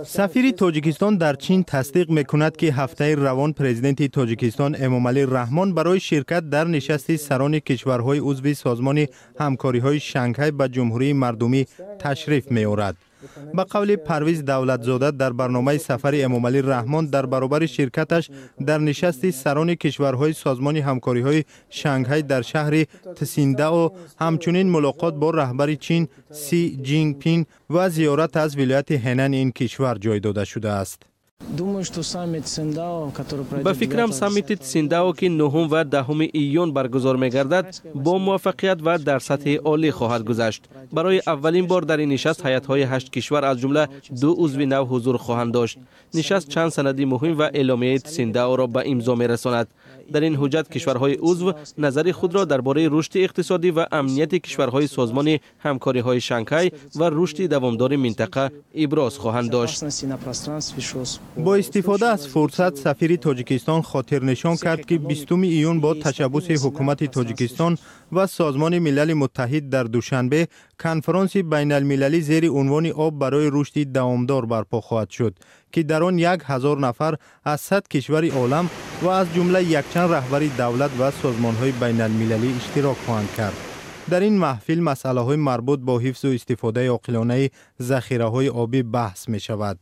Сафири Тоҷикистон дар Чин тасдиқ мекунад, ки ҳафтаи равон президенти Тоҷикистон Эмомалӣ Раҳмон барои ширкат дар нишасти сарони кишварҳои узви Созмони ҳамкориҳои Шанхай ба Ҷумҳурии Мардумӣ ташриф меорад. Ба қавли Парвиз Давлатзода, дар барномаи сафари Эмомалӣ Раҳмон дар баробари ширкаташ дар нишасти сарони кишварҳои Созмони ҳамкориҳои Шанхай дар шаҳри Тсиндао, ҳамчунин мулоқот бо раҳбари Чин Си Ҷинпин ва зиёрат аз вилояти Ҳенани ин кишвар ҷой дода шудааст. Ба фикрам, саммити Тсиндао, ки 9 ва 10 июн баргузор мегардад, бо муваффақият ва дар сатҳи олӣ хоҳад гузашт. Барои аввалин бор дар ин нишаст ҳайатҳои ҳашт кишвар, аз ҷумла ду узви нав, ҳузур хоҳанд дошт. Нишаст чанд санади муҳим ва эъломияи Тсиндаоро ба имзо мерасонад. Дар ин ҳуҷҷат кишварҳои узв назари худро дар бораи рушди иқтисодӣ ва амнияти кишварҳои Созмони ҳамкориҳои Шанхай ва рушди давомдори минтақа иброз хоҳанд дошт. Бо истифода аз фурсат, сафири Тоҷикистон хотирнишон кард, ки 20 июн бо ташаббуси ҳукумати Тоҷикистон ва Созмони Милали Муттаҳид дар Душанбе конфронси байналмилалӣ зери унвони «Об барои рушди давомдор» барпо хоҳад шуд, ки дар он 1000 нафар аз 100 кишвари олам ва аз ҷумла якчанд раҳбари давлат ва созмонҳои байналмилалӣ иштирок хоҳанд кард. Дар ин маҳфил масъалаҳои марбут бо ҳифзу истифодаи оқилонаи захираҳои обӣ баҳс мешавад.